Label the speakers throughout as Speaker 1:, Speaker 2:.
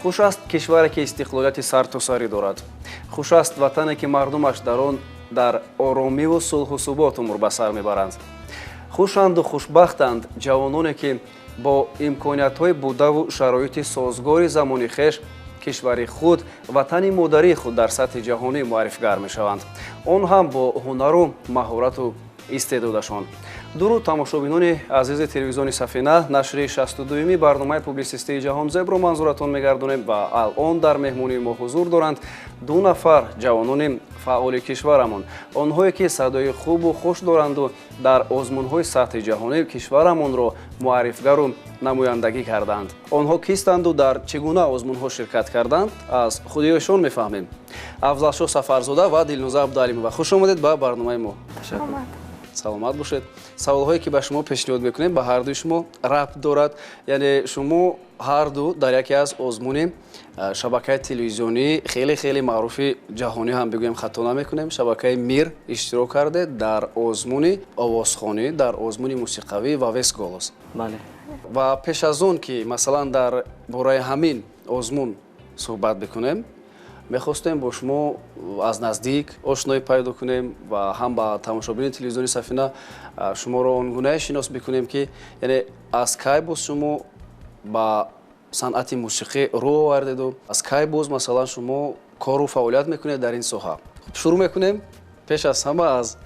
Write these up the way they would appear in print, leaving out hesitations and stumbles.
Speaker 1: Хуш аст кишваре, ки истиқлолияти сартосарӣ дорад. Хуш аст ватане, ки мардумаш дар он дар оромиву сулҳу субот умр ба сар мебаранд. Хушанду хушбахтанд ҷавононе, ки бо имкониятҳои будаву шароити созгори замони хеш кишвари худ, ватани модарии худ дар сатҳи ҷаҳонӣ муаррифгар мешаванд, он ҳам бо ҳунару маҳорату истеъдодашон. Дуруд, тамошобинони азизи телевизиони «Сафина». Нашри 62-юми барномаи публитсистии «Ҷаҳонзебро» манзуратон мегардонем ва алон дар меҳмонии мо ҳузур доранд ду нафар ҷавонони фаъоли кишварамон, онҳое ки садои хубу хуш доранду дар озмунҳои сатҳи ҷаҳонӣ кишварамонро муаррифгару намояндагӣ кардаанд. Онҳо кистанду дар чӣ гуна озмунҳо ширкат карданд, аз худи эшон мефаҳмем. Афзалшоҳ Сафарзода ва Дилноза Абдуалимова, хуш омадед ба барномаи мо. Саломат бошед. Саволҳое, ки ба шумо пешниҳод мекунем, ба ҳардуи шумо рабт дорад, яъне шумо ҳарду дар яке аз озмуни шабакаи телевизионии хеле хеле маъруфи ҷаҳонӣ ҳам бигӯем, хато намекунем, шабакаи «Мир» иштирок кардед дар озмуни овозхонӣ, дар озмуни мусиқавӣ «Во весь голос».
Speaker 2: Бале.
Speaker 1: Ва пеш аз он ки, масалан, дар бораи ҳамин озмун суҳбат бикунем, мехостем бо шумо аз наздик ошноӣ пайдо кунем ва ҳам ба тамошобини телевизиони «Сафина» шуморо он гунае шинос бикунем, ки яъне аз кай боз шумо ба санъати мусиқӣ рӯ овардеду аз кай боз, масалан, шумо кору фаъолият мекунед дар ин соҳа. Шурӯъ мекунем пеш аз ҳама аз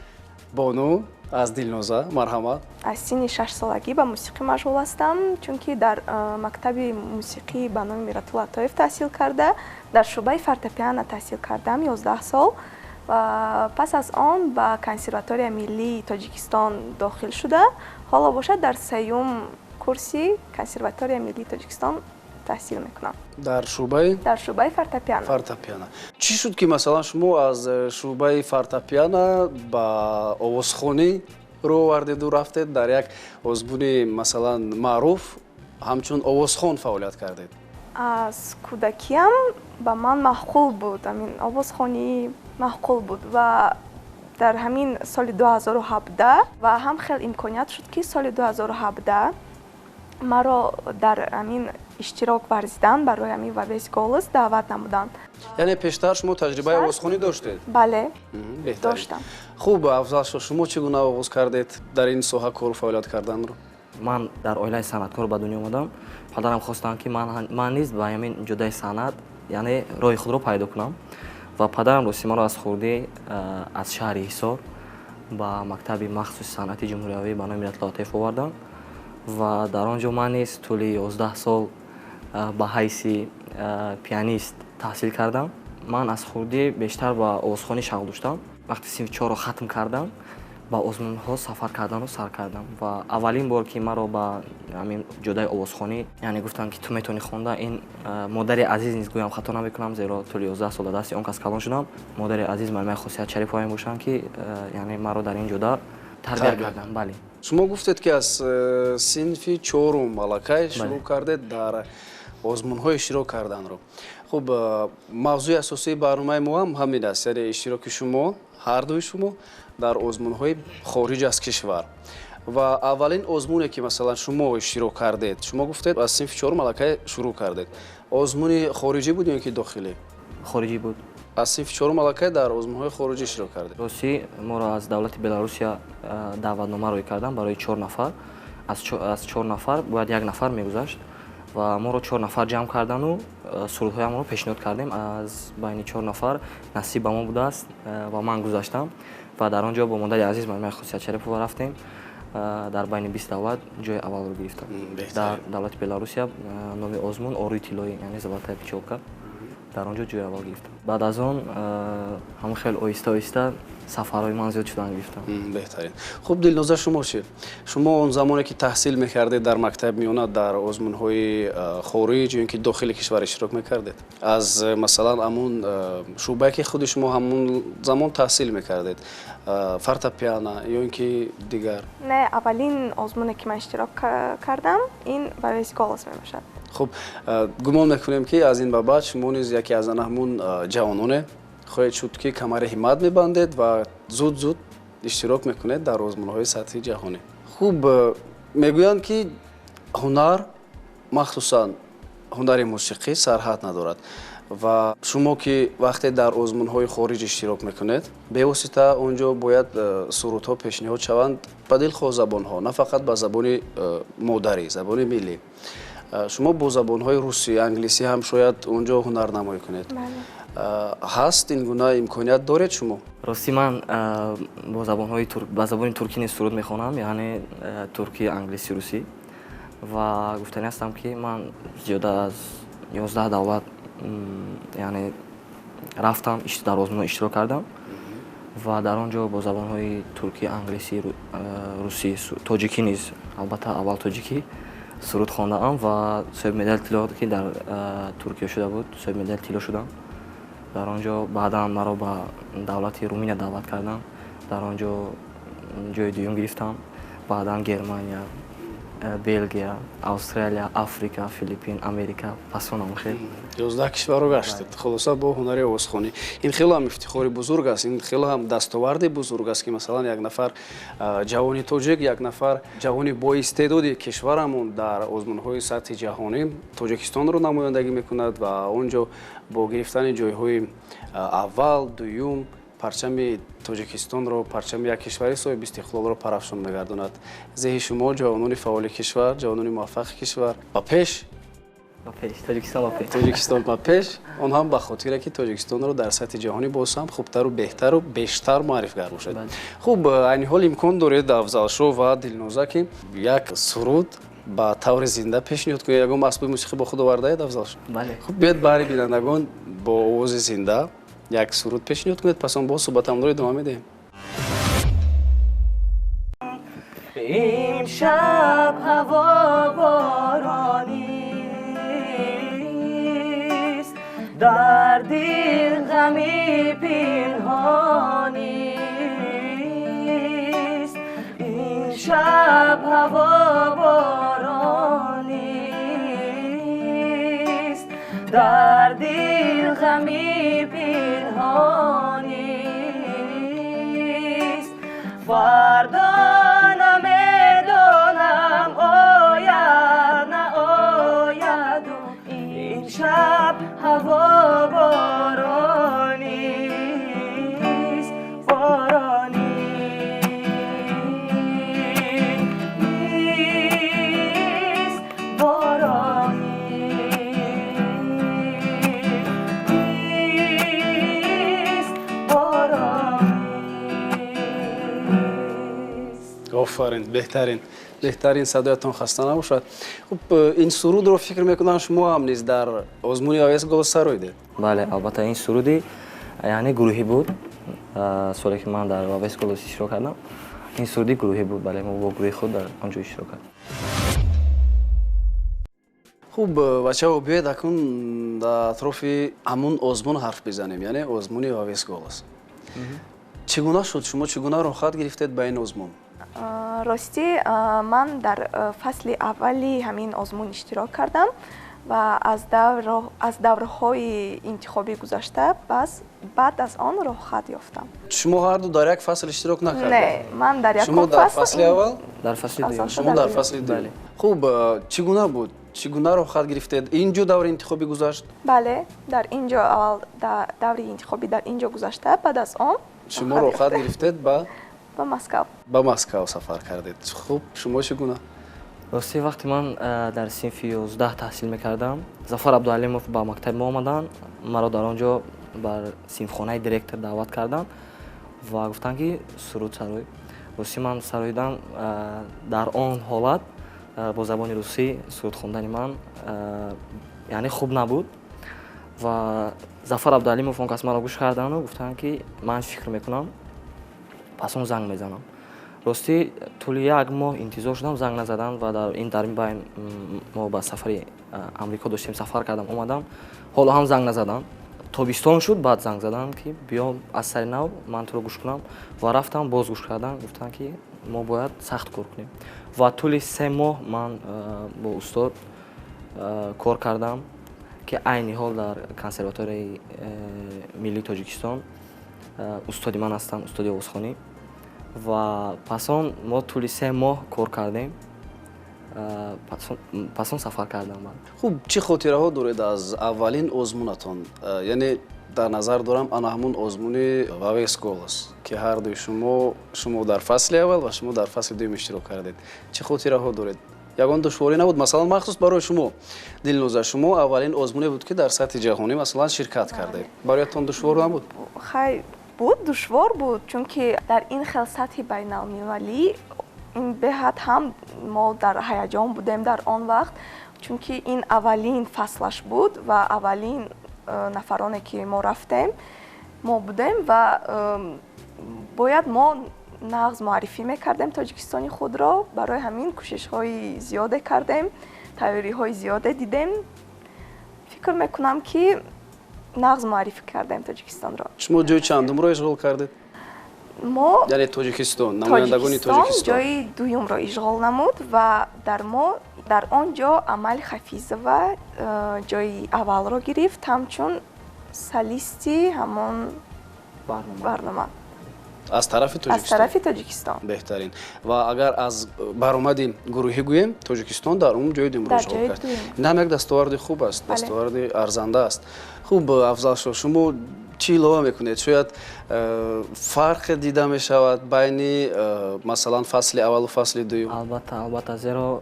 Speaker 1: бону, аз Дилноза, марҳамат.
Speaker 3: Аз синни 6-солагӣ ба мусиқӣ машғул ҳастам, чунки дар мактаби мусиқӣ ба номи Миратулло Атоев таҳсил карда, дар шӯъбаи фортепиано таҳсил кардам 11 сол ва пас аз он ба Консерваторияи миллии Тоҷикистон дохил шуда, ҳоло бошад, дар сеюм курси Консерваторияи миллии Тоҷикистон таҳсил мекунам.
Speaker 1: Дар шӯъбаи?
Speaker 3: Дар шӯъбаи фортепиано.
Speaker 1: Фортепиано. Чӣ шуд, ки, масалан, шумо аз шӯъбаи фортепиано ба овозхонӣ рӯ овардеду рафтед дар як озмуни, масалан, маъруф ҳамчун овозхон фаъолият кардед?
Speaker 3: Аз кӯдакиам ба ман маъқул буд ҳамин овозхонӣ, маъқул буд ва дар ҳамин соли 2017 ва ҳам хел имконият шуд, ки соли 2017 маро дар ҳамин иштирок варзидан барои ҳамин «Во весь голос» даъват намуданд.
Speaker 1: Яъне пештар шумо таҷрибаи овозхонӣ доштед?
Speaker 3: Бале, доштам.
Speaker 1: Хуб, Афзалшо, шумо чӣ гуна оғоз кардед дар ин соҳа кору фаъолият карданро?
Speaker 2: Ман дар оилаи санъаткор ба дунё омадам. Падарам хостанд, ки ман низ ба ҳамин ҷодаи санъат, яъне роҳи худро пайдо кунам, ва падарам рости маро аз хурдӣ аз шаҳри Ҳисор ба мактаби махсуси санъати ҷумҳуриявӣ ба номи Миратулло Атоев оварданд ва дар он ҷо ман низ тӯли 11 сол ба ҳайси пианист таҳсил кардам. Ман аз хурдӣ бештар ба овозхонӣ шавқ доштам. Вақти синфи чорро хатм кардам, ба озмунҳо сафар карданро сар кардам ва аввалин бор, ки маро ба ҳамин ҷодаи овозхонӣ, яъне гуфтанд, ки ту метавонӣ хонда, ин модари азиз низ гӯям, хато намекунам, зеро тӯли 11 сол дар дасти он кас калон шудам, модари азиз Муаллимаи Хосият Шарипова мебошанд, ки яъне маро дар ин ҷода тарбия карданд, бале.
Speaker 1: Шумо гуфтед, ки аз синфи чорум аллакай шурӯъ кардед дар озмунҳо иштирок карданро. Хуб, мавзӯи асосии барномаи мо ҳам ҳамин аст, яъне иштироки шумо, ҳардуи шумо, дар озмунҳои хориҷ аз кишвар. Ва аввалин озмуне, ки, масалан, шумо иштирок кардед, шумо гуфтед, аз синфи чорум аллакай шурӯъ кардед, озмуни хориҷӣ буд ё ин ки дохилӣ?
Speaker 2: Хориҷӣ буд.
Speaker 1: Аз синфи чорум аллакай дар озмунҳои хориҷӣ иштирок кардед.
Speaker 2: Ростӣ, моро аз давлати Беларусия даъватнома рӯй карданд барои чор нафар. Аз чор нафар бояд як нафар мегузашт ва моро чор нафар ҷамъ кардану сурудҳоямонро пешниҳод кардем. Аз байни чор нафар насиб ба мо будааст ва ман гузаштам ва дар он ҷо бо модари азиз Муаллимаи Хосият Шарипова рафтем, дар байни 20 давлат ҷои аввалро гирифтам дар давлати Беларусия. Номи озмун «Оруи тиллоӣ», яъне «Золотая пчёлка», дар он ҷо ҷои аввал гирифтам. Баъд аз он ҳамон хел оҳиста оҳиста сафарҳои ман зиёд шудан гирифтам.
Speaker 1: Беҳтарин. Хуб, Дилноза, шумо чӣ? Шумо он замоне, ки таҳсил мекардед дар мактаби миёна, дар озмунҳои хориҷ ё ин ки дохили кишвар иштирок мекардед? Аз, масалан, ҳамун шӯъбае, ки худи шумо ҳамун замон таҳсил мекардед, фортепиано ё ин ки дигар?
Speaker 3: Не, аввалин озмуне, ки ман иштирок кардам, ин «Во весь голос» мебошад.
Speaker 1: Хуб, гумон мекунем, ки аз ин ба баъд шумо низ яке аз ана ҳамун ҷавононе хоҳед шуд, ки камари ҳиммат мебандед ва зуд зуд иштирок мекунед дар озмунҳои сатҳи ҷаҳонӣ. Хуб, мегӯянд, ки ҳунар, махсусан Ҳунари мусиқӣ сарҳад надорад ва шумо ки вақте дар озмунҳои хориҷ иштирок мекунед, бевосита он ҷо бояд сурудҳо пешниҳод шаванд ба дилхоҳ забонҳо, на фақат ба забони модарӣ, забони миллӣ. Шумо бо забонҳои русӣ, англисӣ ҳам шояд он ҷо ҳунарнамоӣ кунед. Ҳаст ин гуна имконият доред шумо?
Speaker 2: Ростӣ, ман бо забонҳои ба забони туркӣ низ суруд мехонам, яъне туркӣ, англисӣ, русӣ. Ва гуфтанӣ ҳастам, ки ман зиёда аз 11 давлат, яъне рафтам, дар озмунҳо иштирок кардам ва дар он ҷо бо забонҳои туркӣ, англисӣ, русӣ, тоҷикӣ низ, албатта, аввал тоҷикӣ суруд хондаам ва соҳиби медали тилло, ки дар Туркия шуда буд, соҳиби медали тилло шудам дар он ҷо. Баъдан маро ба давлати Руминия даъват карданд, дар он ҷо ҷои дуюм гирифтам. Баъдан Германия, Белгия, Австралия, Африка, Филиппин, Америка, пасонам хел.
Speaker 1: 11 кишварро гаштед, хулоса, бо ҳунари овозхонӣ. Ин хеле ҳам ифтихори бузург аст, ин хеле ҳам дастоварди бузург аст, ки масалан як нафар ҷавони тоҷик, як нафар ҷавони боистеъдоди кишварамон дар озмунҳои сатҳи ҷаҳонӣ Тоҷикистонро намояндагӣ мекунад ва он ҷо бо гирифтани ҷойҳои аввал, дуюм парчами Тоҷикистонро, парчами як кишвари соҳиби истиқлолро парафшон мегардонад. Зеҳи шумо, ҷавонони фаъоли кишвар, ҷавонони муваффақи кишвар, ба пеш!
Speaker 2: Ба пеш, Тоҷикистон ба пеш!
Speaker 1: Тоҷикистон ба пеш! Он ҳам ба хотире, ки Тоҷикистонро дар сатҳи ҷаҳонӣ боз ҳам хубтару беҳтару бештар муарриф гар бошед. Хуб, айни ҳол имкон доред, Афзалшо ва Дилноза, ки як суруд ба таври зинда пешниҳод кунед. Ягон асбоби мусиқӣ бо худ овардаед, Афзалшо?
Speaker 2: Бале.
Speaker 1: Хуб, биёед, баҳри бинандагон бо овози зинда як суруд пешниҳод кунед, пас он боз суҳбатамонро идома медиҳем.
Speaker 2: Имшаб ҳаво боронист, дар дил ғами пинҳонист. Имшаб ҳаво боронист, дар дил ғами пинҳонист. Фардо намедонам ояд, наояду, имшаб ҳаво боронист, боронист, боронист, боронист.
Speaker 1: Офарин, беҳтарин, беҳтарин, садоятон хаста набошад. Хуб, ин сурудро, фикр мекунам, шумо ҳам низ дар озмуни Авес Голос сароидед.
Speaker 2: Бале, албатта, ин суруди, яъне, гурӯҳӣ буд. Соле ки ман дар Авес Голос иштирок кардам, ин суруди гурӯҳӣ буд. Бале, мо бо гурӯҳи худ дар он ҷо иштирок кардем.
Speaker 1: Хуб, бачаҳо, биёед, акнун дар атрофи ҳамун озмун ҳарф бизанем, яъне озмуни Авес Голос. Чӣ гуна шуд? Шумо чӣ гуна роҳхат гирифтед ба ин озмун?
Speaker 3: Ростӣ, ман дар фасли аввали ҳамин озмун иштирок кардам ва аз даврҳои интихобӣ гузашта, бас баъд аз он роҳхат ёфтам.
Speaker 1: Шумо ҳарду дар як фасл иштирок накардед?
Speaker 3: Не, ман дар
Speaker 1: Шумо
Speaker 3: якум
Speaker 1: дар
Speaker 3: фасл.
Speaker 1: фасли аввал?
Speaker 2: Дар фасли дуюм.
Speaker 1: Шумо дар фасли дуюм. Хуб, чӣ гуна буд? Чӣ гуна роҳхат гирифтед? Ин ҷо даври интихобӣ гузашт?
Speaker 3: Бале, дар ин ҷо аввал даври интихобӣ дар ин ҷо гузашта, баъд аз он
Speaker 1: Шумо роҳхат гирифтед ба
Speaker 3: ба Москав.
Speaker 1: Ба Москав сафар кардед. Хуб, шумо чӣ гуна?
Speaker 2: Ростӣ, вақте ман дар синфи 11 таҳсил мекардам, Зафар Абдуалимов ба мактаби мо омаданд, маро дар он ҷо бар синфхонаи директор даъват карданд ва гуфтанд, ки суруд сарой. Ростӣ, ман сароидам. Дар он ҳолат бо забони русӣ суруд хондани ман, яъне, хуб набуд ва Зафар Абдуалимов, он кас маро гӯш карданду гуфтанд, ки ман фикр мекунам, пас он занг мезанам. Ростӣ, тӯли як моҳ интизор шудам, занг назаданд ва дар ин байн мо ба сафари Амрико доштем, сафар кардам, омадам, ҳоло ҳам занг назаданд. Тобистон шуд, баъд занг заданд, ки биё, аз сари нав ман туро гӯш кунам, ва рафтам, боз гӯш кардам, гуфтанд, ки мо бояд сахт кор кунем, ва тӯли 3 моҳ ман бо устод кор кардам, ки айни ҳол дар Консерваторияи миллии Тоҷикистон устоди ман ҳастанд, устоди овозхонӣ. Ва пас он мо тӯли 3 моҳ кор кардем. Пас он сафар кардам.
Speaker 1: Хуб, чӣ хотираҳо доред аз аввалин озмунатон? Яъне дар назар дорам ана ҳамун озмуни «Во весь голос», ки ҳардуи шумо дар фасли аввал ва шумо дар фасли дуюм иштирок кардед. Чӣ хотираҳо доред? Ягон душворӣ набуд, масалан, махсус барои шумо, Дилноза? Шумо аввалин озмуне буд, ки дар сатҳи ҷаҳонӣ, масалан, ширкат кардед. Бароятон душвор набуд?
Speaker 3: Хай, буд, душвор буд, чунки дар ин хел сатҳи байналмилалӣ ин беҳад ҳам мо дар ҳаяҷон будем дар он вақт, чунки ин аввалин фаслаш буд ва аввалин нафароне, ки мо рафтем, мо будем ва бояд мо нағз муаррифӣ мекардем Тоҷикистони худро. Барои ҳамин кӯшишҳои зиёде кардем, тайёриҳои зиёде дидем. Фикр мекунам, ки нағз муаррифӣ кардем Тоҷикистонро.
Speaker 1: Шумо ҷои чандумро ишғол кардед?
Speaker 3: Мо
Speaker 1: Яъне Тоҷикистон, намояндагони Тоҷикистон.
Speaker 3: Ҷои дуюмро ишғол намуд ва дар мо дар он ҷо Амал Хафизова ҷои аввалро гирифт ҳамчун солисти ҳамон барнома.
Speaker 1: Аз тарафи
Speaker 3: Аз
Speaker 1: Тоҷикистон.
Speaker 3: тарафи Тоҷикистон.
Speaker 1: Беҳтарин. Ва агар аз баромади гурӯҳӣ гӯем, Тоҷикистон дар умум ҷои дуюмро
Speaker 3: Дар
Speaker 1: ишғол
Speaker 3: ҷои
Speaker 1: кард.
Speaker 3: дуюм.
Speaker 1: Ин ҳам як дастоварди хуб аст, дастоварди арзанда аст. Хуб, Афзалшоҳ, шумо чӣ илова мекунед? Шояд фарқе дида мешавад байни масалан, фасли аввалу фасли дуюм?
Speaker 2: Албатта, албатта, зеро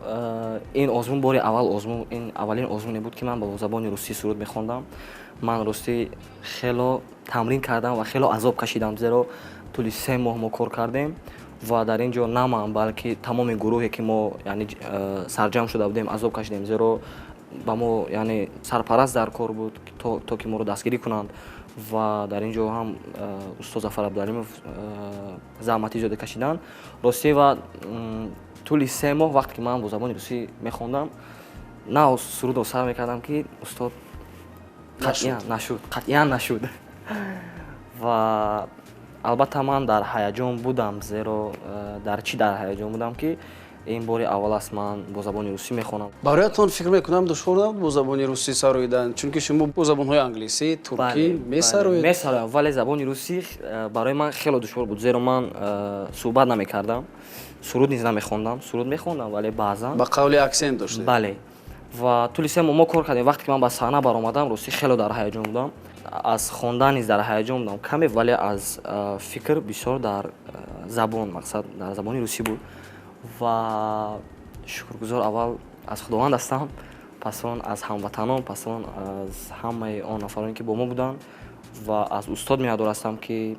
Speaker 2: ин озмун бори аввал озмун, ин аввалин озмуне буд, ки ман ба забони русӣ суруд мехондам. Ман ростӣ хело тамрин кардам ва хело азоб кашидам, зеро тӯли 3 моҳ мо кор кардем ва дар ин ҷо на ман, балки тамоми гурӯҳе, ки мо, яъне, сарҷамъ шуда будем, азоб кашидем, зеро ба мо, яъне, сарпараст дар кор буд, то ки моро дастгирӣ кунанд. Ва дар ин ҷо ҳам устод Зафар Абдуалимов заҳмати зиёде кашиданд, ростӣ. Ва тӯли 3 моҳ, вақте ки ман бо забони русӣ мехондам, на сурудро сар мекардам, ки устод, қатъиян нашуд, қатъиян нашуд. Ва албатта, ман дар ҳаяҷон будам, зеро дар чӣ дар ҳаяҷон будам, ки ин бори аввал аст, ман бо забони русӣ мехонам.
Speaker 1: Бароятон, фикр мекунам, душвор набуд бо забони русӣ сароидан, чунки шумо бо забонҳои англисӣ, туркӣ месароед.
Speaker 2: Месароям, вале забони русӣ барои ман хело душвор буд, зеро ман суҳбат намекардам, суруд низ намехондам. Суруд мехондам, вале баъзан.
Speaker 1: Ба қавли, аксент доштед.
Speaker 2: Бале. Ва тӯли 3 моҳ мо кор кардем. Вақте ки ман ба саҳна баромадам, ростӣ, хело дар ҳаяҷон будам. Аз хондан низ дар ҳаяҷон будам каме, вале аз фикр бисёр дар забон, мақсад, дар забони русӣ буд. Ва шукргузор аввал аз Худованд ҳастам, пас он аз ҳамватанон, пас он аз ҳамаи он нафароне, ки бо мо буданд, ва аз устод миннатдор ҳастам, ки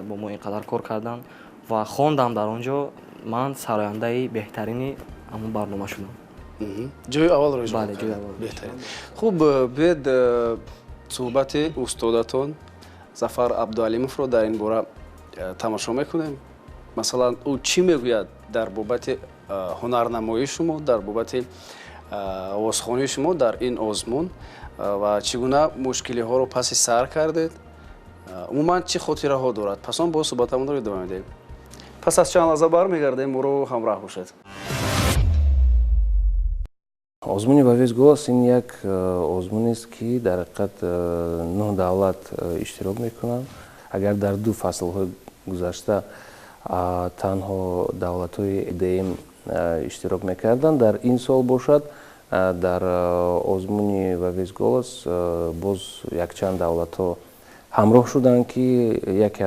Speaker 2: бо мо ин қадар кор карданд. Ва хондам дар он ҷо, ман сарояндаи беҳтарини ҳамон барнома шудам.
Speaker 1: Ҷои аввалро ишғол
Speaker 2: Бале, ҷои
Speaker 1: кардед.
Speaker 2: аввалро.
Speaker 1: Беҳтарин. Хуб, биёед, суҳбати устодатон Зафар Абдуалимовро дар ин бора тамошо мекунем. Масалан, ӯ чӣ мегӯяд дар бобати ҳунарнамоии шумо, дар бобати овозхонии шумо дар ин озмун ва чӣ гуна мушкилиҳоро паси сар кардед, умуман чӣ хотираҳо дорад? Пас он боз суҳбатамонро идома медиҳем. Пас аз чанд лаҳза бармегардем, моро ҳамроҳ бошед.
Speaker 4: Озмуни «Во весь голос» ин як озмунест, ки дар ҳақиқат нӯҳ давлат иштирок мекунанд. Агар дар ду фаслҳои гузашта танҳо давлатҳои ЭДМ иштирок мекарданд, дар ин сол бошад, дар озмуни «Во весь голос» боз якчанд давлатҳо ҳамроҳ шуданд, ки яке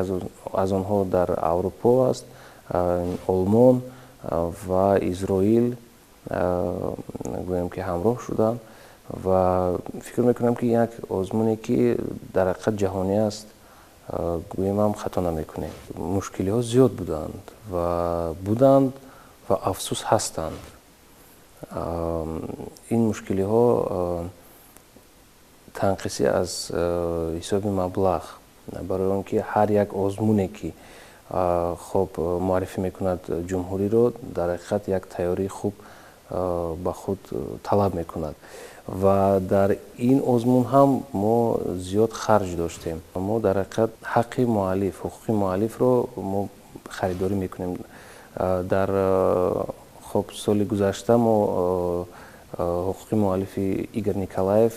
Speaker 4: аз онҳо дар Аврупо аст, Олмон ва Изроил, гӯем ки ҳамроҳ шуданд. Ва фикр мекунам, ки як озмуне, ки дар ҳақиқат ҷаҳонӣ аст, гӯем ҳам хато намекунем. Мушкилиҳо зиёд буданд ва буданд ва, афсӯс, ҳастанд. Ин мушкилиҳо танқисӣ аз ҳисоби маблағ, барои он ки ҳар як озмуне, ки хоб муаррифӣ мекунад ҷумҳуриро, дар ҳақиқат як тайёрии хуб ба худ талаб мекунад. Ва дар ин озмун ҳам мо зиёд харҷ доштем. Мо дар ҳақиқат ҳаққи муаллиф, ҳуқуқи муаллифро мо харидорӣ мекунем. Дар хоб соли гузашта мо ҳуқуқи муаллифи Игор Николаев,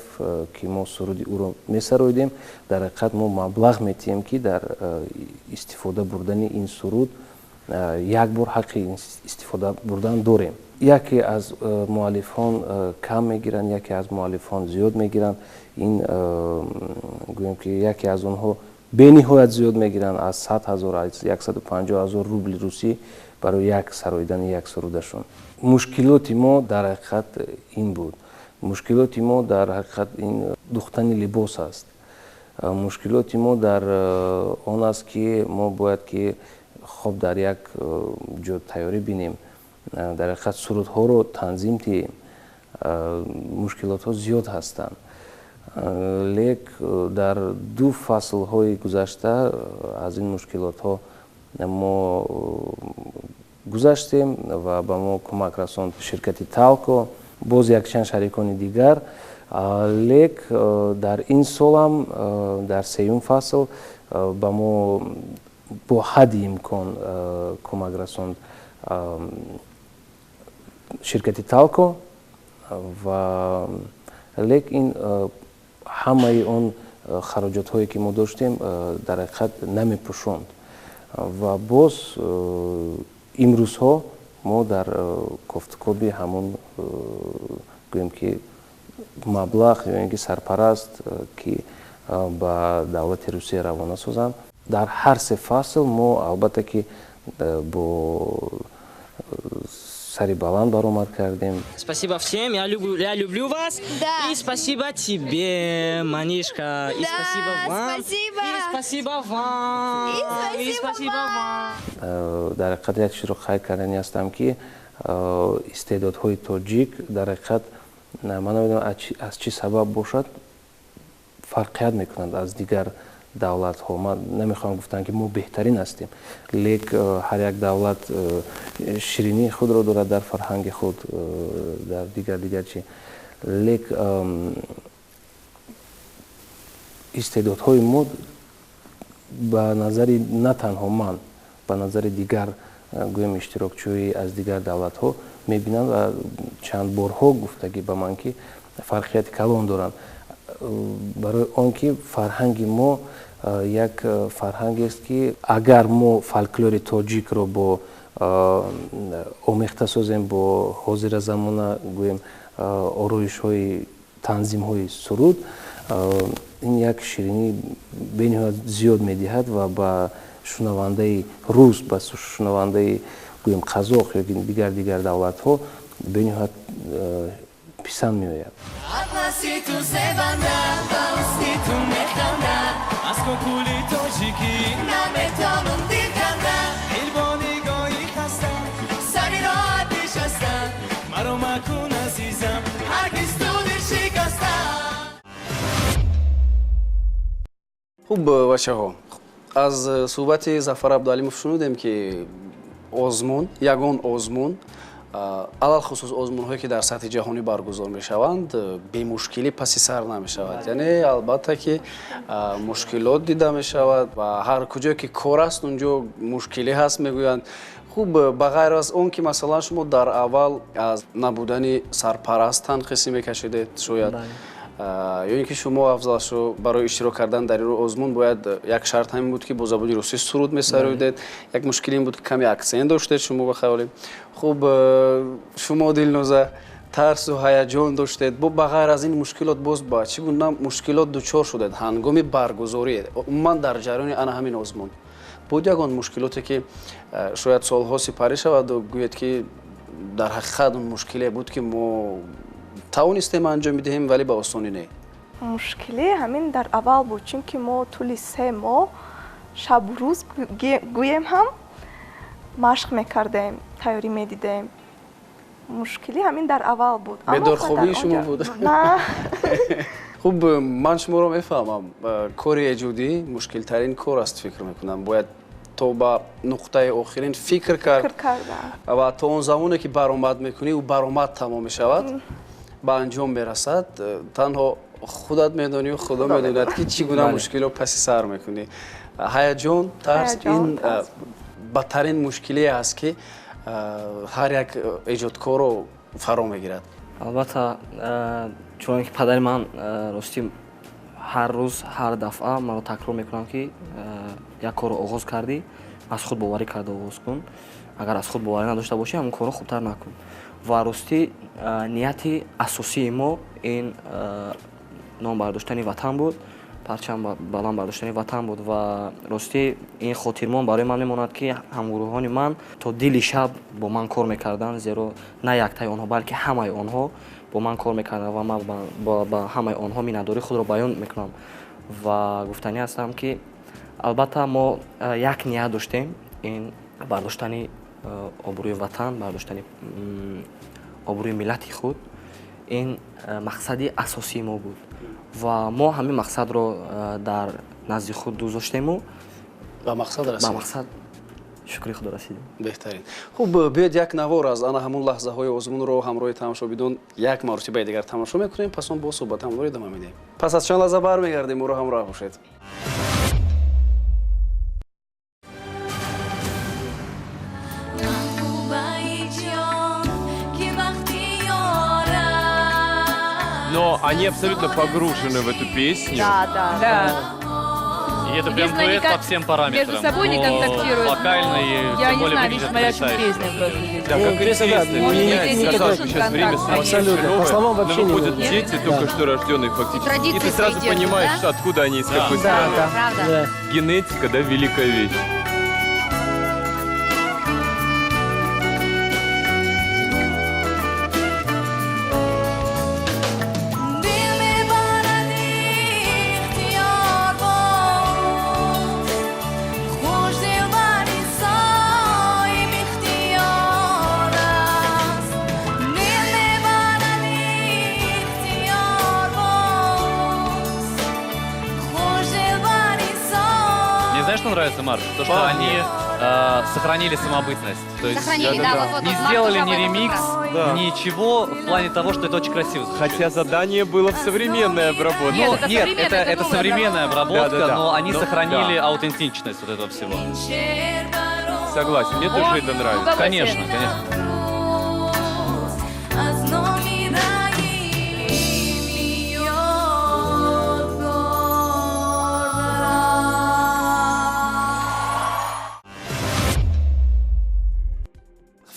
Speaker 4: ки мо суруди ӯро месароидем, дар ҳақиқат мо маблағ метиҳем, ки дар истифода бурдани ин суруд як бор ҳаққи истифода бурдан дорем. Яке аз муаллифон кам мегиранд, яке аз муаллифон зиёд мегиранд. Ин гӯем ки яке аз онҳо бениҳоят зиёд мегиранд, аз 100 000, аз 150 000 рубли русӣ барои як сароидани як сурудашон. Мушкилоти мо дар ҳақиқат ин буд. Мушкилоти мо дар ҳақиқат ин духтани либос аст. Мушкилоти мо дар он аст, ки мо бояд ки хоб дар як ҷо тайёрӣ бинем, дар ҳақиқат сурудҳоро танзим диҳем. Мушкилотҳо зиёд ҳастанд, лек дар ду фаслҳои гузашта аз ин мушкилотҳо мо гузаштем ва ба мо кӯмак расонд ширкати Талко, боз якчанд шарикони дигар. Лек дар ин солам, дар сеюм фасл, ба мо бо ҳадди имкон кӯмак расонд ширкати Талко ва лек ин ҳамаи он хароҷотҳое, ки мо доштем, дар ҳақиқат намепӯшонд. Ва боз имрӯзҳо мо дар кофтукоби ҳамон, гӯем ки, маблағ ё ин ки сарпараст, ки ба давлати Русия равона созанд. Дар ҳар се фасл мо, албатта ки, бо сари баланд баромад кардем.
Speaker 5: Спасибо всем, я люблю вас.
Speaker 6: Да.
Speaker 5: И спасибо тебе, Манишка. И
Speaker 6: Да,
Speaker 5: спасибо вам.
Speaker 6: Спасибо.
Speaker 5: И спасибо вам.
Speaker 6: И спасибо
Speaker 5: вам.
Speaker 4: Дар ҳақиқат як чизро қайд кардани ҳастам, ки истеъдодҳои тоҷик дар ҳақиқат, ман намедонам аз чӣ сабаб бошад, фарқият мекунанд аз дигар давлатҳо. Ман намехоҳам гуфтан, ки мо беҳтарин ҳастем, лек ҳар як давлат ширинии худро дорад дар фарҳанги худ, дар дигар чи. Лек истеъдодҳои мо ба назари на танҳо ман, ба назари дигар, гӯем, иштирокчиҳои аз дигар давлатҳо мебинанд ва чанд борҳо гуфтагӣ ба ман, ки фарқияти калон доранд, барои он ки фарҳанги мо як фарҳангест, ки агар мо фольклори тоҷикро бо омехта созем бо ҳозира замона, гӯем, ороишҳои танзимҳои суруд, ин як ширинии бениҳоят зиёд медиҳад ва ба шунавандаи рус, ба шунавандаи, гӯем, қазоқ ё дигар давлатҳо бениҳоят писанд меояд.
Speaker 7: Атласи ту зебанда, ба ҳусни ту механда, аз кокули тоҷикӣ наметонам дил канда, дил бо нигоҳи хаста сари роҳат нишаста, маро макун, азизам, ҳаргиз ту дил шикаста.
Speaker 1: Хуб, бачаҳо, аз суҳбати Зафар Абдуалимов шунудем, ки озмун, ягон озмун, алалхусус озмунҳое, ки дар сатҳи ҷаҳонӣ баргузор мешаванд, бемушкилӣ паси сар намешавад. Яъне, албатта ки, мушкилот дида мешавад ва ҳар куҷое ки кор аст, он ҷо мушкилӣ ҳаст, мегӯянд. Хуб, ба ғайр аз он ки, масалан, шумо дар аввал аз набудани сарпараст танқисӣ мекашидед, шояд, ё ин ки шумо, Афзалшо, барои иштирок кардан дар ин озмун бояд як шарт ҳамин буд, ки бо забони русӣ суруд месароидед. Як мушкилӣ ин буд, ки каме аксент доштед шумо, ба хаёлем. Хуб, шумо, Дилноза, тарсу ҳаяҷон доштед. Бо ба ғайр аз ин мушкилот боз ба чӣ гуна мушкилот дучор шудед ҳангоми баргузорӣ? Умуман, дар ҷараёни ана ҳамин озмун буд ягон мушкилоте, ки шояд солҳо сипарӣ шаваду гӯед, ки дар ҳақиқат он мушкиле буд, ки мо тавонистем анҷом бидиҳем, вале ба осонӣ не?
Speaker 3: Мушкилӣ ҳамин дар аввал буд, чунки мо тӯли 3 моҳ шабу рӯз, гӯем ҳам, машқ мекардем, тайёрӣ медидем. Мушкилӣ ҳамин дар аввал буд. Аммо
Speaker 1: Бедорхобии
Speaker 3: дар
Speaker 1: шумо
Speaker 3: онҷо-
Speaker 1: буд?
Speaker 3: На.
Speaker 1: Хуб, ман шуморо мефаҳмам. Кори эҷодӣ мушкилтарин кор аст, фикр мекунам. Бояд то ба нуқтаи охирин фикр кард
Speaker 3: Фикр кардам.
Speaker 1: ва то он замоне ки баромад мекунӣ, ӯ баромад тамом мешавад, ба анҷом мерасад, танҳо худат медонӣ, худо медонад, ки чӣ гуна мушкило паси сар мекунӣ. Ҳаяҷон, тарс,
Speaker 3: Ҳаяҷон,
Speaker 1: ин
Speaker 3: тарс.
Speaker 1: бадтарин мушкилие аст, ки ҳар як эҷодкорро фаро мегирад.
Speaker 2: Албатта, чунон ки падари ман, ростӣ, ҳар рӯз, ҳар дафъа маро такрор мекунам, ки як корро оғоз кардӣ. Аз худ боварӣ карда оғоз кун. Агар аз худ боварӣ надошта бошӣ, ҳамон корро хубтар накун. Ва ростӣ, нияти асосии мо ин ном бардоштани ватан буд, парчам баланд бардоштани ватан буд. Ва ростӣ, ин хотирмон барои ман мемонад, ки ҳамгурӯҳони ман то дили шаб бо ман кор мекарданд, зеро на яктаи онҳо, балки ҳамаи онҳо бо ман кор мекарданд ва ман ба ҳамаи онҳо миннатдории худро баён мекунам. Ва гуфтанӣ ҳастам, ки албатта мо як ният доштем, ин бардоштани обрӯи ватан, бардоштани обрӯи миллати худ. Ин мақсади асосии мо буд ва мо ҳамин мақсадро дар назди худ гузоштему
Speaker 1: ба мақсад расидем.
Speaker 2: Ба мақсад, шукри худо, расидем.
Speaker 1: Беҳтарин. Хуб, биёед, як навор аз ана ҳамун лаҳзаҳои озмунро ҳамроҳи тамошобинон як маротибаи дигар тамошо мекунем, пас он бо суҳбат ҳамроҳ идома медиҳем. Пас аз чанд лаҳза бармегардем, моро ҳамроҳ бошед.
Speaker 6: Но они абсолютно погружены в эту песню.
Speaker 8: Да.
Speaker 9: И это прям дуэт по всем параметрам.
Speaker 8: Между собой не контактируют.
Speaker 9: Вокально и
Speaker 8: я
Speaker 9: тем
Speaker 8: не
Speaker 9: более
Speaker 8: знаю,
Speaker 9: выглядит
Speaker 8: смотря чем
Speaker 9: потрясающе.
Speaker 8: Песня просто здесь.
Speaker 6: Да, как интересно, меняется, казалось бы, сейчас время
Speaker 10: Абсолютно. По словам
Speaker 6: но
Speaker 10: вообще не
Speaker 6: выходят
Speaker 10: нужно.
Speaker 6: дети, только что рожденные фактически.
Speaker 8: Традиции
Speaker 6: И ты сразу
Speaker 8: свои держат,
Speaker 6: понимаешь,
Speaker 8: да?
Speaker 6: откуда они, из какой
Speaker 10: Да,
Speaker 6: страны.
Speaker 10: да.
Speaker 8: Правда?
Speaker 10: Да.
Speaker 6: Генетика, да, великая вещь.
Speaker 7: Дил мебарад ихтиёр боз, хушдилбари соҳиб ихтиёр аст. Дил мебарад ихтиёр боз, хушдилбари соҳиб.
Speaker 9: Мне знаешь, что нравится, Марк? То, что они сохранили самобытность. То есть
Speaker 8: Сохранили, да, вот, вот,
Speaker 9: не
Speaker 8: вот, Марк
Speaker 9: сделали
Speaker 8: тоже
Speaker 9: ни
Speaker 8: об этом
Speaker 9: ремикс,
Speaker 8: как раз.
Speaker 6: Да.
Speaker 9: ничего в плане того, что это очень красиво звучит.
Speaker 6: Хотя задание было в современной обработке.
Speaker 8: Нет,
Speaker 9: Ну,
Speaker 8: это
Speaker 9: нет,
Speaker 8: современная,
Speaker 9: это,
Speaker 8: это
Speaker 9: это
Speaker 8: новая
Speaker 9: современная обработка,
Speaker 6: Да-да-да.
Speaker 9: но они
Speaker 6: Но-
Speaker 9: сохранили
Speaker 6: да.
Speaker 9: аутентичность вот этого всего.
Speaker 6: Согласен, мне тоже это нравится.
Speaker 9: Конечно, конечно.
Speaker 7: Аз номи раими ёдгор барам.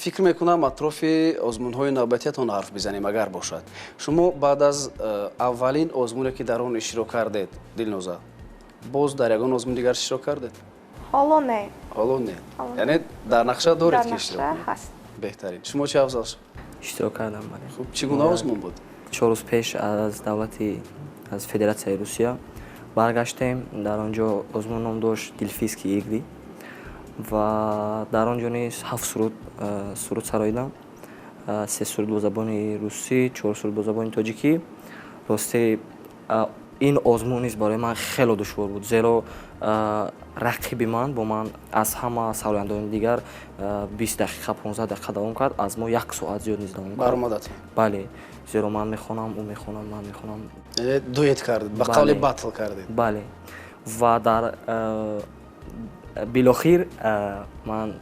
Speaker 1: Фикр мекунам, атрофи озмунҳои навбатиятон ҳарф бизанем, агар бошад. Шумо баъд аз аввалин озмуне, ки дар он иштирок кардед, Дилноза, боз дар ягон озмун дигар иштирок кардед?
Speaker 3: Ҳоло не.
Speaker 1: Ҳоло не?
Speaker 3: Ҳоло не.
Speaker 1: Яъне дар нақша доред,
Speaker 3: Дар
Speaker 1: ки иштирок
Speaker 3: нақша
Speaker 1: кунед?
Speaker 3: ҳаст.
Speaker 1: Беҳтарин. Шумо чи, Афзал?
Speaker 2: Иштирок кардам, бале.
Speaker 1: Хуб, чӣ гуна озмун буд?
Speaker 2: 4 рӯз пеш аз давлати, аз Федератсияи Русия баргаштем. Дар он ҷо озмун ном дошт «Дельфийские игры» ва дар он ҷо низ ҳафт суруд суруд сароидам: се суруд бо забони русӣ, чор суруд бо забони тоҷикӣ. Рости, ин озмун низ барои ман хело душвор буд, зеро рақиби ман бо ман аз ҳама сарояндони дигар 20 дақиқа, 15 дақиқа давом кард, аз мо як соат зиёд низ давом кард.
Speaker 1: Баромадатон?
Speaker 2: Бале, зеро ман мехонам, ӯ мехонад, ман мехонам.
Speaker 1: Яъне дуэт кардед, ба қавли батл кардед?
Speaker 2: Бале, ва дар билохир ман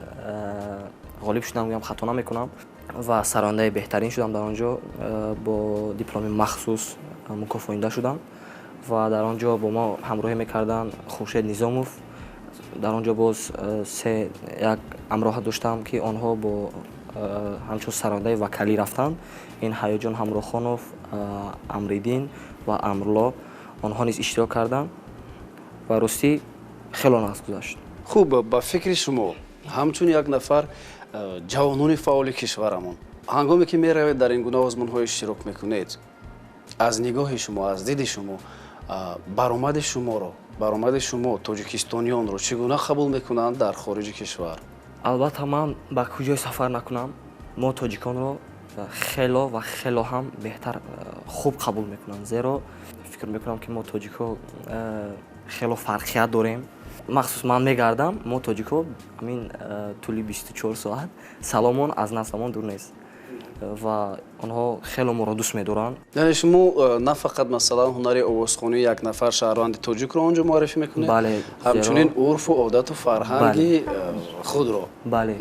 Speaker 2: ғолиб шудам, гӯям хато намекунам, ва сарояндаи беҳтарин шудам. Дар он ҷо бо дипломи махсус мукофонида шудам ва дар он ҷо бо мо ҳамроҳӣ мекарданд Хуршед Низомов. Дар он ҷо боз се як ҳамроҳа доштам, ки онҳо бо ҳамчун сарояндаи вокалӣ рафтанд. Ин Ҳаёҷон Ҳамрохонов, Амриддин ва Амрулло. Онҳо низ иштирок карданд ва ростӣ хело нағз гузашт.
Speaker 1: Хуб, ба фикри шумо, ҳамчун як нафар ҷавонони фаъоли кишварамон, ҳангоме ки меравед, дар ин гуна озмунҳо иштирок мекунед, аз нигоҳи шумо, аз диди шумо, баромади шуморо, баромади шумо тоҷикистониёнро чӣ гуна қабул мекунанд дар хориҷи кишвар?
Speaker 2: Албатта, ман ба куҷое сафар накунам, мо тоҷиконро хело ва хело ҳам беҳтар, хуб қабул мекунанд, зеро фикр мекунам, ки мо тоҷикҳо хело фарқият дорем. Махсус ман мегардам, мо тоҷикҳо ҳамин тӯли 24 соат саломон аз наздамон дур нест ва онҳо хело моро дӯст медоранд.
Speaker 1: Яъне шумо на фақат, масалан, ҳунари овозхонии як нафар шаҳрванди тоҷикро он ҷо муаррифӣ мекунед,
Speaker 2: Бале,
Speaker 1: ҳамчунин
Speaker 2: зеро-
Speaker 1: урфу одату фарҳанги худро.
Speaker 2: Бале.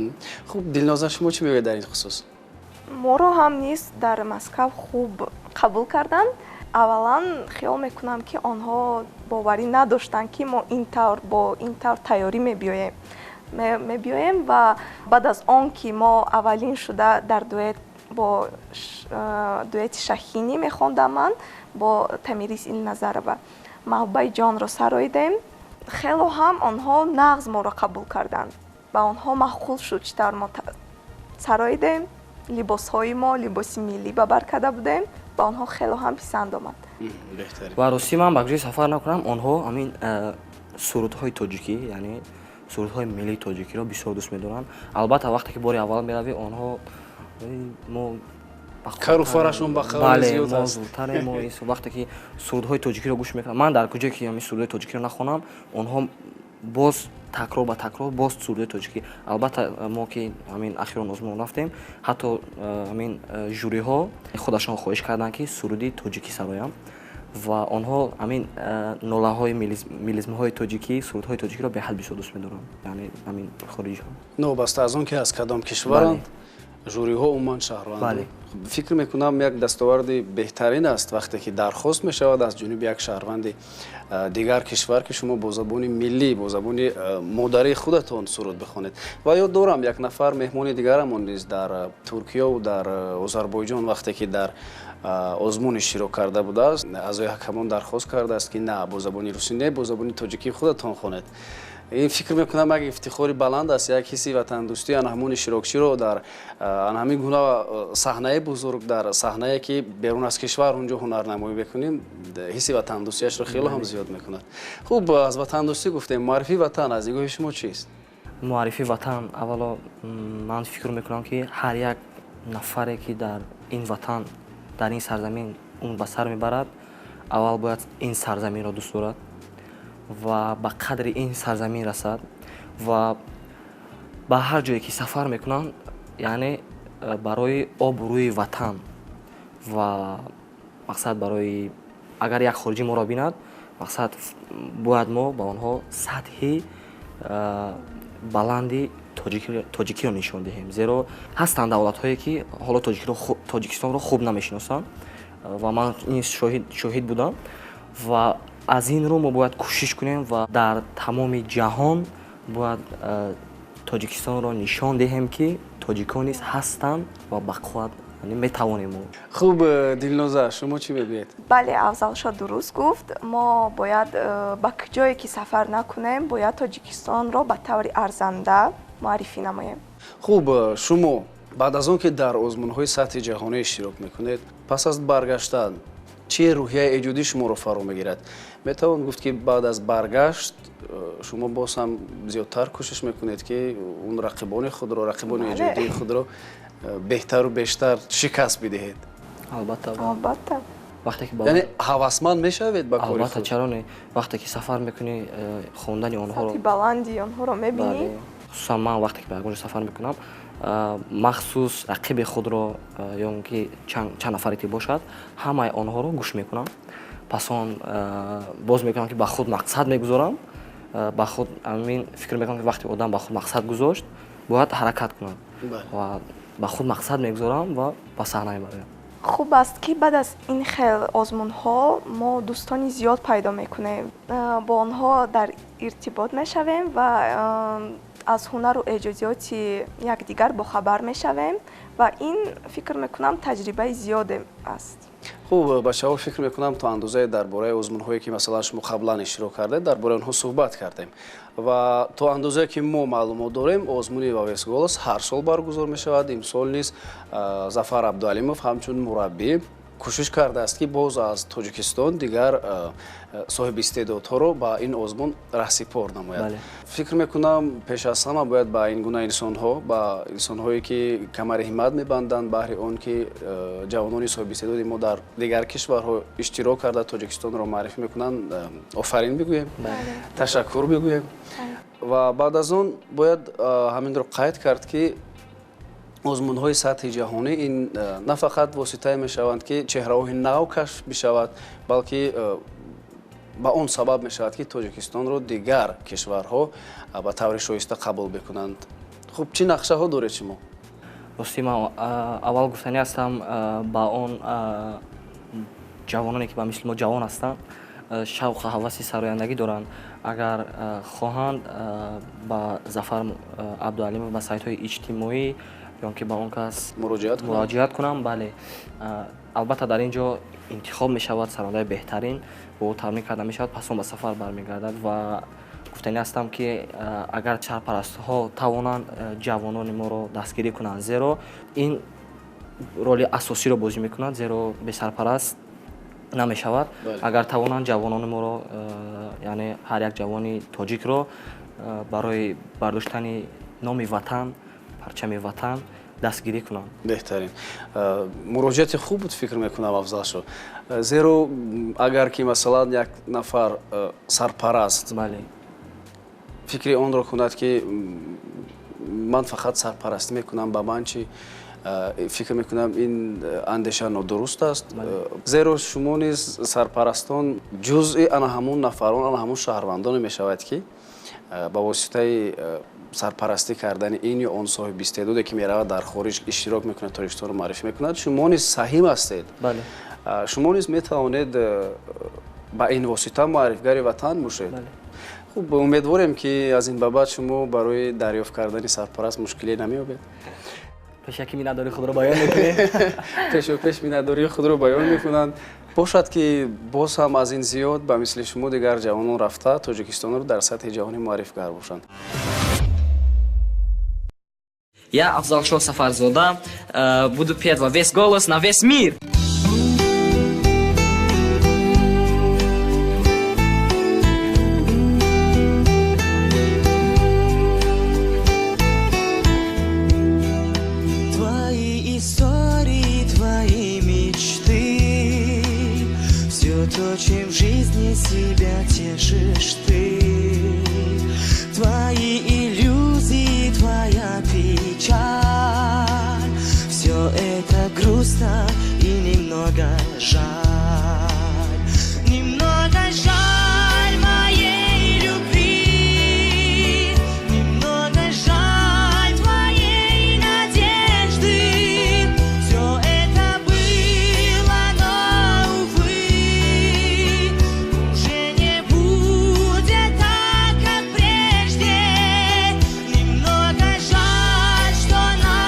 Speaker 1: Хуб, Дилноза, шумо чӣ мегӯед дар ин хусус?
Speaker 3: Моро ҳам низ дар Москав хуб қабул карданд. Аввалан хиёл мекунам, ки онҳо боварӣ надоштанд, ки мо ин тавр бо ин тавр тайёрӣ мебиёем. Мебиёем ва баъд аз он ки мо аввалин шуда дар дуэт бо дуэти Шахинӣ мехондам, ман бо Тамирис Илназарова «Маҳбубаи ҷонро» сароидем. Хело ҳам онҳо нағз моро қабул карданд, ба онҳо маъқул шуд, чӣ тавр мо сароидем. Либосҳои мо, либоси миллӣ ба бар карда будем, ба онҳо хело ҳам писанд омад.
Speaker 2: Ва ростӣ, ман ба куҷое сафар накунам, онҳо ҳамин сурудҳои тоҷикӣ, яъне сурудҳои миллии тоҷикиро бисёр дӯст медоранд. Албатта, вақте ки бори аввал меравӣ, онҳо мо
Speaker 1: кару фарашон ба қавли зиёд
Speaker 2: мо
Speaker 1: аст.
Speaker 2: Зудтаре мо вақте ки сурудҳои тоҷикиро гӯш мекунам, ман дар куҷое ки ҳамин сурудҳои тоҷикиро нахонам, онҳо боз такрор ба такрор боз сурудҳои тоҷикӣ. Албатта, мо ки ҳамин ахирон озмун рафтем, ҳатто ҳамин жюриҳо худашон хоҳиш карданд, ки суруди тоҷикӣ сароям, ва онҳо ҳамин нолаҳои, мелизмҳои тоҷикӣ, сурудҳои тоҷикиро беҳад бисёр дӯст медоранд, яъне ҳамин хориҷиҳо.
Speaker 1: Новобаста аз он ки аз кадом кишваранд, жюриҳо умуман шаҳрванд. Фикр мекунам, як дастоварди беҳтарин аст, вақте ки дархост мешавад аз ҷониби як шаҳрванди дигар кишвар, ки шумо бо забони миллӣ, бо забони модарии худатон суруд бихонед. Ва ёд дорам, як нафар меҳмони дигарамон низ дар Туркияву дар Озарбойҷон, вақте ки дар озмун иштирок карда будааст, аъзои ҳакамон дархост кардааст, ки на, бо забони русӣ не, бо забони тоҷикии худатон хонед. Ин, фикр мекунам, як ифтихори баланд аст, як ҳисси ватандӯстӣ ана ҳамон иштирокчиро дар ана ҳамин гуна саҳнаи бузург, дар саҳнае ки берун аз кишвар унҷо ҳунарнамоӣ мекунем, ҳисси ватандӯстиашро хеле ҳам зиёд мекунад. Хуб, аз ватандӯстӣ гуфтем. Муаррифии ватан аз нигоҳи шумо чист?
Speaker 2: Муаррифии ватан, аввало, ман фикр мекунам, ки ҳар як нафаре ки дар ин ватан, дар ин сарзамин умр ба сар мебарад, аввал бояд ин сарзаминро дӯст дорад ва ба қадри ин сарзамин расад ва ба ҳар ҷое ки сафар мекунанд, яъне барои обрӯи ватан ва мақсад, барои агар як хориҷӣ моро бинад, мақсад, бояд мо ба онҳо сатҳи баланди тоҷикиро нишон диҳем, зеро ҳастанд давлатҳое ки ҳоло Тоҷикистонро хуб намешиносанд, ва ман ин шоҳид будам. Ва аз ин рӯ мо бояд кӯшиш кунем ва дар тамоми ҷаҳон бояд Тоҷикистонро нишон диҳем, ки тоҷикон низ ҳастанд ва бақувват метавонем мо.
Speaker 1: Хуб, Дилноза, шумо чӣ мегӯед?
Speaker 3: Бале, Афзалшо дуруст гуфт. Мо бояд ба куҷое ки сафар накунем, бояд Тоҷикистонро ба таври арзанда муаррифӣ намоем.
Speaker 1: Хуб, шумо баъд аз он ки дар озмунҳои сатҳи ҷаҳонӣ иштирок мекунед, пас аз баргаштан чӣ рӯҳияи эҷодӣ шуморо фаро мегирад? Метавон гуфт, ки баъд аз баргашт шумо боз ҳам зиёдтар кӯшиш мекунед, ки он рақибони худро, рақибони эҷодии худро беҳтару бештар шикаст бидиҳед?
Speaker 2: Албатта.
Speaker 3: Албатта.
Speaker 2: Вақте ки
Speaker 1: Яъне ҳавасманд мешавед ба кори
Speaker 2: Албатта,
Speaker 1: худ?
Speaker 2: чаро не? Вақте ки сафар мекунӣ, хондани онҳоро
Speaker 3: Сатҳи баланди онҳоро мебинӣ.
Speaker 2: Хусусан ман вақте ки ба ягон ҷо сафар мекунам, махсус рақиби худро ё он ки чанд нафаре ки бошад, ҳамаи онҳоро гӯш мекунам. Пас он боз мекунам, ки ба худ мақсад мегузорам, ба худ ҳамин фикр мекунам, ки вақте одам ба худ мақсад гузошт, бояд ҳаракат кунад, ва ба худ мақсад мегузорам ва ба саҳна мебароям.
Speaker 3: Хуб аст, ки баъд аз ин хел озмунҳо мо дӯстони зиёд пайдо мекунем, бо онҳо дар иртибот мешавем ва аз ҳунару эҷодиёти якдигар бохабар мешавем, ва ин, фикр мекунам, таҷрибаи зиёде аст.
Speaker 1: Хуб, бачаҳо, фикр мекунам, то андозае дар бораи озмунҳое ки, масалан, шумо қаблан иштирок кардед, дар бораи онҳо суҳбат кардем. Ва то андозае ки мо маълумот дорем, озмуни «Во весь голос» ҳар сол баргузор мешавад. Имсол низ Зафар Абдуалимов ҳамчун мураббӣ кӯшиш кардааст, ки боз аз Тоҷикистон дигар соҳиби истеъдодҳоро ба ин озмун раҳсипор намояд. Фикр мекунам, пеш аз ҳама бояд ба ин гуна инсонҳо, ба инсонҳое ки камари ҳиммат мебанданд баҳри он ки ҷавонони соҳиби истеъдоди мо дар дигар кишварҳо иштирок карда, Тоҷикистонро муаррифӣ мекунанд, офарин бигӯем, ташаккур бигӯем. Ва баъд аз он бояд ҳаминро қайд кард, ки озмунҳои сатҳи ҷаҳонӣ ин на фақат воситае мешаванд, ки чеҳраҳои нав кашф бишавад, балки ба он сабаб мешавад, ки Тоҷикистонро дигар кишварҳо ба таври шоиста қабул бикунанд. Хуб, чӣ нақшаҳо доред шумо?
Speaker 2: Ростӣ, ман аввал гуфтанӣ ҳастам ба он ҷавононе, ки ба мисли мо ҷавон ҳастанд. шавқу ҳаваси сарояндагӣ доранд, агар хоҳанд ба Зафар Абдуалимов ба сайтҳои иҷтимоӣ ё ки ба он кас муроҷиат кунанд. Бале, албатта дар ин ҷо интихоб мешавад сарояндаи беҳтарин, бо ӯ тамрин карда мешавад, пас он ба сафар бармегардад. Ва гуфтанӣ ҳастам, ки агар сарпарастҳо тавонанд ҷавонони моро дастгирӣ кунанд, зеро ин роли асосиро бозӣ мекунад, зеро бесарпараст намешавад. Агар тавонанд ҷавонони моро, яъне ҳар як ҷавони тоҷикро барои бардоштани номи ватан, парчами ватан дастгирӣ кунанд.
Speaker 1: Беҳтарин муроҷиати хуб буд, фикр мекунам, Афзалшо, зеро агар ки масалан як нафар сарпараст фикри онро кунад, ки ман фақат сарпарастӣ мекунам, ба ман чӣ, фикр мекунам ин андеша нодуруст аст, зеро шумо низ сарпарастон ҷузъи ана ҳамун нафарон, ана ҳамун шаҳрвандоне мешавад, ки ба воситаи сарпарастӣ кардани ин ё он соҳиби истеъдоде, ки меравад дар хориҷ иштирок мекунад, Тоҷикистонро муаррифӣ мекунад, шумо низ саҳим ҳастед. Шумо низ метавонед ба ин восита муаррифгари ватан бошед. Хуб, умедворем, ки аз ин ба баъд шумо барои дарёфт кардани сарпараст мушкиле намеёбед.
Speaker 2: Пешакӣ миннатдории худро баён мекунем.
Speaker 1: Пешопеш миннатдории худро баён мекунанд. Бошад, ки боз ҳам аз ин зиёд ба мисли шумо дигар ҷавонон рафта Тоҷикистонро дар сатҳи ҷаҳонӣ муаррифгар бошанд.
Speaker 5: Я, Афзалшо Сафарзода, буду петь во весь голос на весь мир.
Speaker 7: Твои истории, твои мечты, все то, чем в жизни себя тешишь ты. Твои иллюзии, твоя печаль, все это грустно и немного жаль. Немного жаль моей любви, немного жаль твоей надежды. Все это было, но, увы, уже не будет так, как прежде. Немного жаль, что на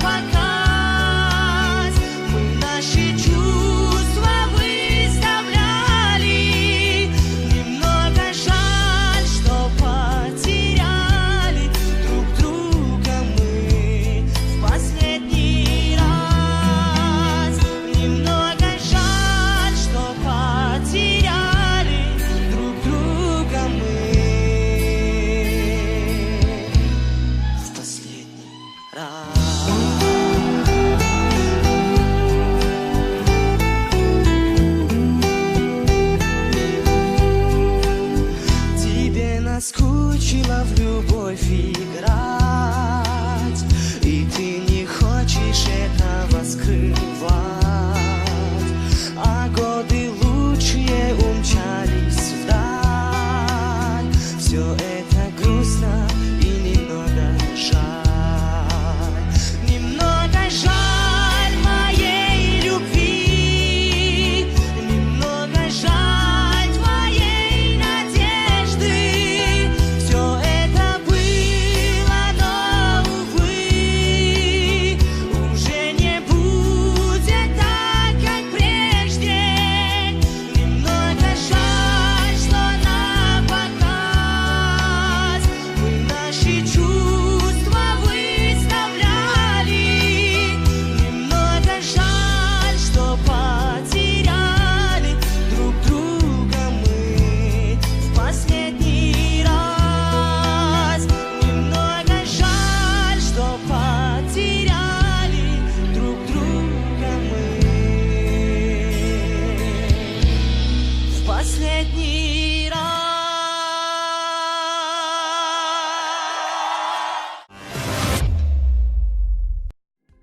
Speaker 7: показ мы наши чувства выставляли. Немного жаль, что потеряли друг друга мы в последний раз. Немного жаль, что потеряли друг друга мы в последний раз. Тебе наскучило в любовь играть, и ты не хочешь этого скрывать. А годы лучшие умчались вдаль. Все это грустно и немного жаль. Немного жаль моей любви, немного жаль твоей надежды. Все это было, но, увы, уже не будет так, как прежде. Немного жаль, что на показ мы наши чувства выставляли. Немного жаль, что потеряли друг друга мы в последний раз. Немного жаль, что потеряли друг друга мы в последний раз.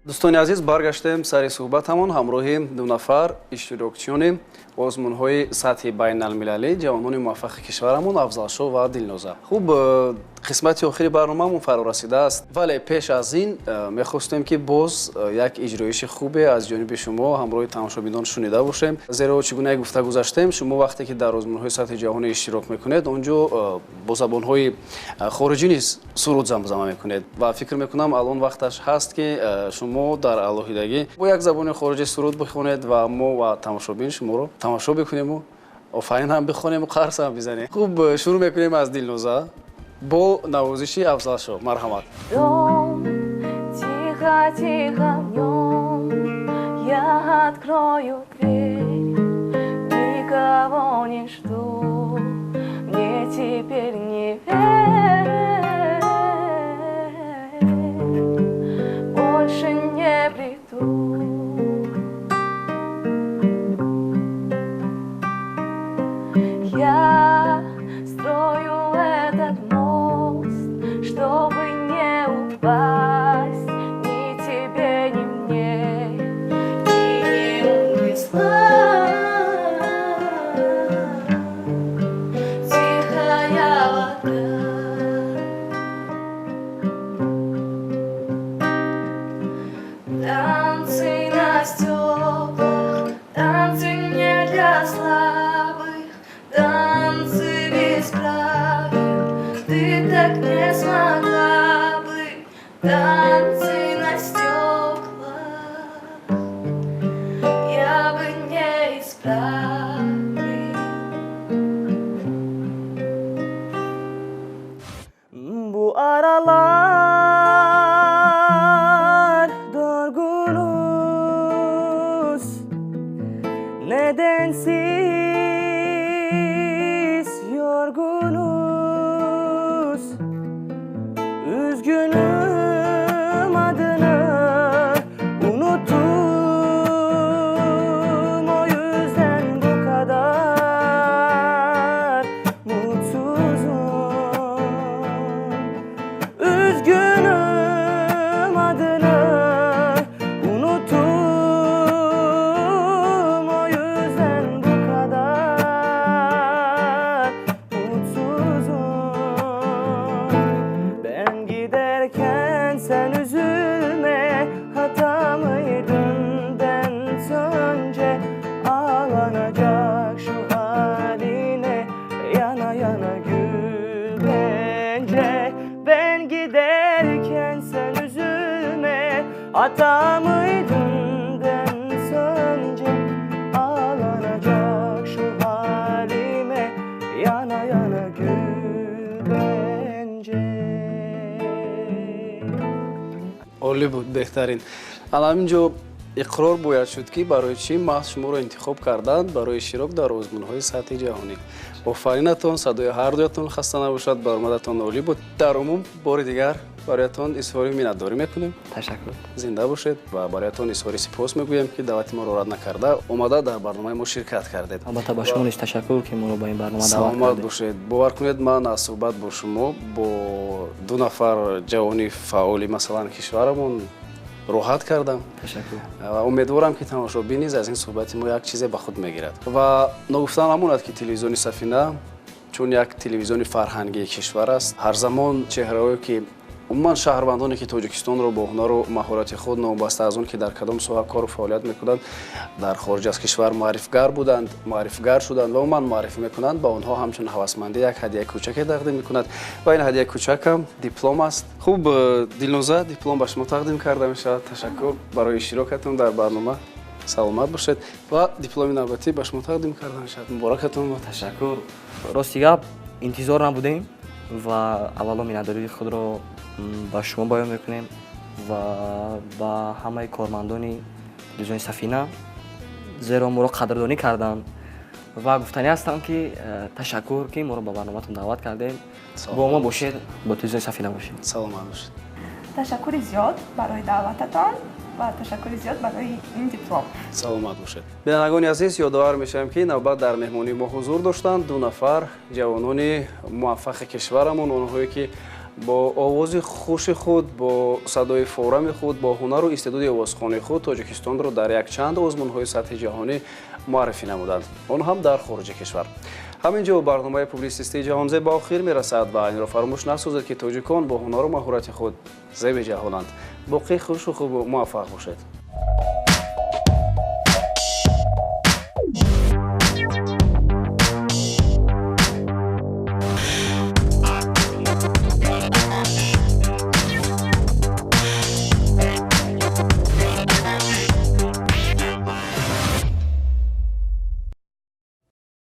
Speaker 1: Дӯстони азиз, баргаштем сари суҳбатамон ҳамроҳи ду нафар иштирокчиёни озмунҳои сатҳи байналмилалӣ, ҷавонони муваффақи кишварамон, Афзалшо ва Дилноза. Хуб, Қисмати охири барномаамон фаро расидааст, вале пеш аз ин мехостем, ки боз як иҷроиши хубе аз ҷониби шумо ҳамроҳи тамошобинон шунида бошем, зеро чӣ гуна гуфта гузаштем, шумо вақте ки дар озмунҳои сатҳи ҷаҳонӣ иштирок мекунед, он ҷо бо забонҳои хориҷӣ низ суруд замзама мекунед ва фикр мекунам, алон вақташ ҳаст, ки шумо дар алоҳидагӣ бо як забони хориҷӣ суруд бихонед ва мо ва тамошобин шуморо тамошо бикунему, офарин ҳам бихонему, қарс ҳам бизанем. Хуб, шурӯъ мекунем аз Дилноза бо навозиши Афзалшо. Марҳамат.
Speaker 10: Дом, тихо, тихо днем я открою дверь, никого не жду, мне теперь не верь, больше не приду. Я строю этот мост, чтобы не упасть ни тебе, ни мне, и не унесла тихая вода. Танцы на стеклах, танцы не для слабых, танцы без правил, ты так не смогла бы. Танцы на стеклах я бы не исправил.
Speaker 2: Bu aralar durgunuz, nedensiz yorgunuz, üzgünüm adını unuttum, o yüzden bu kadar mutsuzum. Üzgünüm adını unuttum, o yüzden bu kadar mutsuzum. Ben giderken sen üzülme, hata mıydın ben önce? Ağlanacak şu haline yana yana gül bence. Ben giderken sen üzülme, hata mıydın ben önce? Ağlanacak şu halime yana yana gül bence.
Speaker 1: Олӣ буд, беҳтарин. Ана ҳамин ҷо иқрор бояд шуд, ки барои чӣ маҳз шуморо интихоб карданд барои иштирок дар озмунҳои сатҳи ҷаҳонӣ. Офаринатон, садои ҳардуятон хаста набошад, баромадатон олӣ буд. Дар умум бори дигар бароятон изҳори миннатдорӣ мекунем.
Speaker 2: Ташаккур.
Speaker 1: Зинда бошед ва бароятон изҳори сипос мегӯем, ки даъвати моро рад накарда омада дар барномаи мо ширкат кардед.
Speaker 2: Албатта, ба шумо низ ташаккур, ки моро ба ин барнома даъват
Speaker 1: Саломат
Speaker 2: кардед.
Speaker 1: бошед. Бовар кунед, ман аз суҳбат бо шумо, бо ду нафар ҷавони фаъоли, масалан, кишварамон роҳат кардам.
Speaker 2: Ташаккур.
Speaker 1: Ва умедворам, ки тамошобин низ аз ин суҳбати мо як чизе ба худ мегирад. Ва ногуфта намонад, ки телевизиони Сафина чун як телевизиони фарҳангии кишвар аст, ҳар замон чеҳраҳое ки умуман шаҳрвандоне, ки Тоҷикистонро бо ҳунару маҳорати худ, новобаста аз он ки дар кадом соҳа кору фаъолият мекунанд, дар хориҷ аз кишвар муаррифгар буданд, муаррифгар шуданд ва умуман муаррифӣ мекунанд, ба онҳо ҳамчун ҳавасмандӣ як ҳадияи кӯчаке тақдим мекунад ва ин ҳадияи кӯчакам диплом аст. Хуб, Дилноза, диплом ба шумо тақдим карда мешавад. Ташаккур барои иштирокатон дар барнома, саломат бошед. Ва дипломи навбатӣ ба шумо тақдим карда мешавад. Муборакатон бод.
Speaker 2: Ташаккур. Рости гап, интизор набудем ва аввало миннатдории худро ба шумо баён мекунем ва ба ҳамаи кормандони телевизиони Сафина, зеро моро қадрдонӣ карданд. Ва гуфтанӣ ҳастам, ки ташаккур, ки моро ба барноматон даъват кардем. Бо мо бошед, бо телевизиони Сафина бошед.
Speaker 1: Саломат бошед.
Speaker 3: Ташаккури зиёд барои даъвататон ва ташаккури зиёд барои ин диплом.
Speaker 1: Саломат бошед. Бинандагони азиз, ёдовар мешавем, ки навбат дар меҳмонии мо ҳузур доштанд ду нафар ҷавонони муваффақи кишварамон, онҳое ки бо овози хуши худ, бо садои форами худ, бо ҳунару истеъдоди овозхонии худ Тоҷикистонро дар якчанд озмунҳои сатҳи ҷаҳонӣ муаррифӣ намуданд, он ҳам дар хориҷи кишвар. Ҳамин ҷо барномаи публитсистии Ҷаҳонзеб ба охир мерасад ва инро фаромӯш насозед, ки тоҷикон бо ҳунару маҳорати худ зеби ҷаҳонанд. Боқӣ хушу хубу муваффақ бошед.